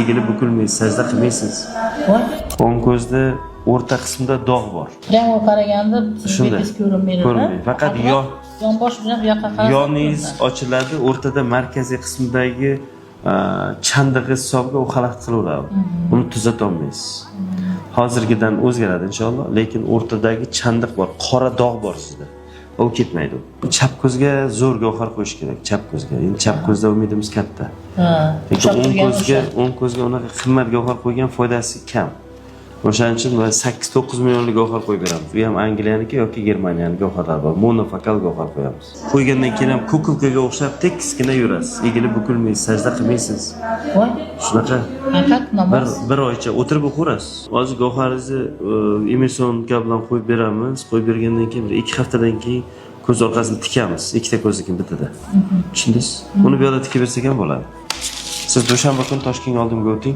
Egilib bukilmaysiz, sajda qilmaysiz. Voy. O'ng ko'zda o'rta qismida dog' bor. Прямо qaraganda Shunday. betingiz ko'rinmaydi. Ko'rinmaydi. Faqat yonbosh bilan bu yoqqa qarasa yoningiz ko'rinadi. Ochiladi, o'rtada markaziy qismidagi chandig'i hisobiga u xalaqit qilaveradi. Uni tuzatolmaysiz. Hozirgidan o'zgaradi inshaalloh, lekin o'rtadagi chandiq bor, qora dog' bor sizda. U ketmaydi. U. Chap ko'zga zo'r gavhar qo'yish kerak, chap ko'zga. Endi chap ko'zda umidimiz katta. Ha, Lekin ushlab o'ng turgan ko'zga, o'sha. O'ng ko'zga unaqa qimmat gavhar qo'ygan foydasi kam. O'shaning uchun 8-9 millionlik gavhar qo'yib beramiz. U ham Angliyaniki yoki Germaniyani gavharlari bor. Monofokal gavhar qo'yamiz. Qo'ygandan keyin ham куколка ga o'xshab tekisgina yurasiz. Egilib bukilmaysiz, sajda qilmaysiz. Voy. Shunaqa. А как Bir namoz? bir oycha o'tirib o'qiverasiz. Hozir gavharingizni эмульсионка bilan qo'yib beramiz. Qo'yib bergandan keyin bir 2 haftadan keyin ko'z orqasini tikamiz. Ikkita ko'znikini bittada. Tushundingiz? Uni bu yoqda tikib bersak ham bo'ladi. Siz dushanba kuni Toshkentga oldimga o'ting.